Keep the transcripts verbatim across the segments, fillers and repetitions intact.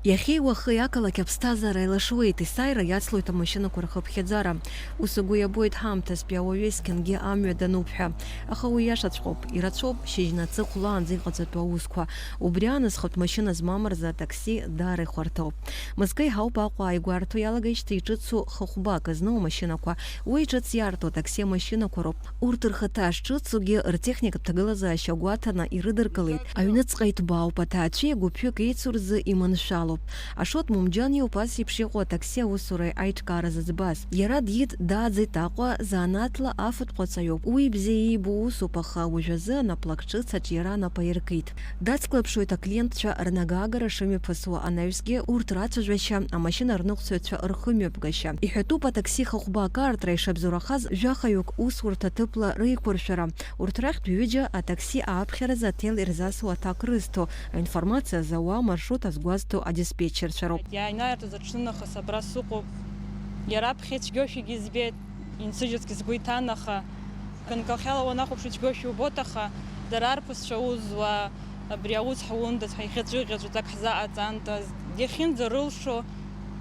Иахьеи уахеи ақалақь аԥсҭазаара еилашуеит, есааира иацлоит амашьынақәа рхыԥхьаӡара. Ус угәы иабоит ҳаамҭазтәи ауаҩы есқьынгьы амҩа дануп ҳәа. Аха уи иашаҵәҟьоуп, ирацәоуп, шьыжьнаҵы хәлаанӡа иҟаҵатәу аусқәа. Убри аан зхатә машьына змам рзы атакси даара ихәарҭоуп. Мызкы еиҳауп Аҟәа ааигәа арҭо иалагеижьҭеи иҿыцу хыхәбак зну амашьынақәа. Уи ҿыц иарҭо атакси амашьынақәа роуп. Урҭ рхаҭа шҿыцугьы ртехникатә ҭагылазаашьа гәаҭаны ирыдыркылеит. Аҩныҵҟа иҭбаауп, аҭаацәеи гәыԥҩык еицу рзы иманшәалоуп. Ашот Мумџьан иоуп ас еиԥш иҟоу атакси аусуреи аиҿкаара зыӡбаз. Иара диит, дааӡеит Аҟәа, занааҭла афатә ҟаҵаҩуп. Уи бзиа иибо усуп, аха уажәазы анаплак ҿыц аҿиара анапы аиркит. Дацклаԥшуеит аклиентцәа рнагагара шымҩаԥысуа анаҩсгьы, урҭ рацәажәашьа, амашьына рныҟәцаҩцәа рхымҩаԥгашьа. Иҳәатәуп атакси хахәба акаартра ишабзоурахаз жәахаҩык усурҭа ҭыԥла реиқәыршәара. Урҭ рахьтә ҩыџьа атакси ааԥхьаразы аҭел ирзасуа аҭак рызҭо, аинформациа зауа, амаршрут азгәазҭо адиспетчерцәа роуп. Иааинаиртыз аҽны нахыс абра сыҟоуп. Иара аԥхьа ицәгьоушәагьы избеит, инсыжьызгьы сгәы иҭан, аха ганкахьала уанахәаԥш ицәгьоушәа убоит, аха дара арԥысцәа аус зуа абри аус ҳаундаз ҳәа иӷьаҵәыӷьаҵәӡак ҳзаҟаҵандаз, иахьынӡарылшо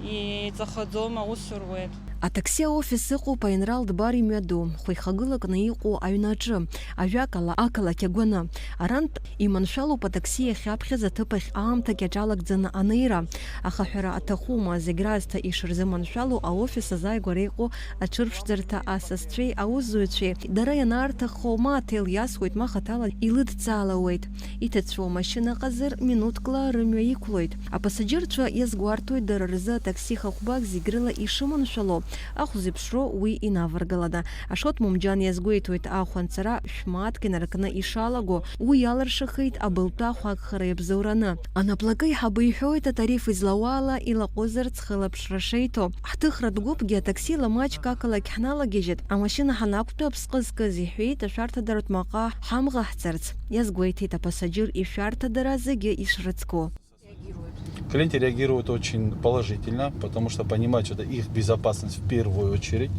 иҵахаӡом, аус руеит. Атакси аофис ыҟоуп аинрал Дбар имҩаду, хәихагылакны иҟоу аҩнаҿы, ажәакала, ақалақь агәаны. Арантә иманшәалоуп атакси иахьаԥхьаз аҭыԥ ахь аамҭагь аҿалагӡаны анеира. Аха ҳәара аҭахума, зегь раасҭа ишырзыманшәало аофис азааигәара иҟоу аҽырԥшӡарҭа асасцәеи аусзуҩцәеи, дара ианаарҭаххо, ма аҭел иасуеит, ма хаҭала илыдҵаалауеит. Иҭацәу амашьына ыҟазар, минуҭкла рымҩа иқәлоит. Апасаџьырцәа иазгәарҭоит дара рзы атакси хахәбак зегь рыла ишыманшәало, ахә зеиԥшроу уи инаваргаланы. Ашот Мумџьан иазгәеиҭоит, ахә анҵара шә-мааҭк инаркны ишалаго, уи иалыршахеит абылтәы ахә агхара иабзоураны. Анаплакы аиҳабы иҳәоит, атариф излауала илаҟәызарц хылаԥшра шеиҭо. Ҳҭыхратә гәыԥгьы атаксила маҷк ақалақь ҳналагьежьит, амашьына ҳанақәтәа аԥсҟы зкыз иҳәеит, ашәарҭадаратә маҟа ҳамӷаҳҵарц, иазгәеиҭеит апасаџьыр ишәарҭадара зегьы ишрыцку. Клиенты реагируют очень положительно, потому что понимают, что это их безопасность в первую очередь,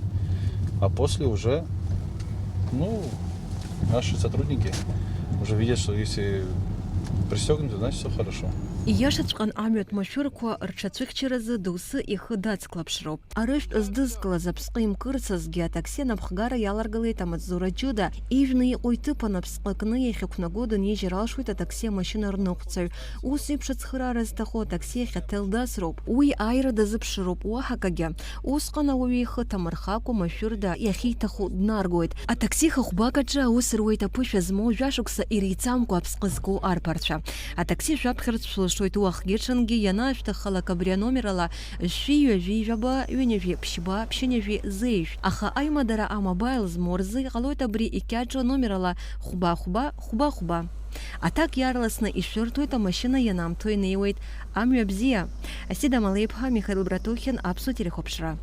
а после уже, ну, наши сотрудники уже видят, что если пристёгнуты, значит, всё хорошо. Ииашаҵәҟьан амҩатә машәырқәа рҽацәыхьчаразы доусы ихы дацклаԥшроуп. Арыжәтә здызкылаз аԥсҟы имкырцазгьы атакси анапхгара иаларгалеит амаҵзура ҷыда, ижәны иҟоу иҭыԥан аԥсҟы кны иахьықәнаго дынижьыр алшоит атакси амашьына рныҟәцаҩ. Ус еиԥш ацхыраара зҭаху атакси ахь аҭел дасроуп. Уи ааира дазыԥшыроуп уаҳа акагьы. Усҟан ауаҩы ихы ҭамырхакәа машәырда иахьиҭаху днаргоит. Атакси хахәбак аҿы аус руеит аԥышәа змоу жәашықәса иреицамкәа аԥсҟы зку арԥарцәа. Атакси шәаԥхьарц шәылшоит уахгьы-ҽынгьы, ианаашәҭаххалак абри аномер ала шәи ҩажәи жәаба, ҩынҩажәи ԥшьба, ԥшьынҩажәи зеижә. Аха аимадара амобаил змоу рзы иҟалоит абри икьаҿу аномер ала хәба хәба хәба хәба. Аҭак иаарласны ишәырҭоит, амашьына ианамҭо инеиуеит. Амҩа бзиа! Асида Малеиԥҳа, Михаил Братухин, Аԥсуа телехәаԥшра.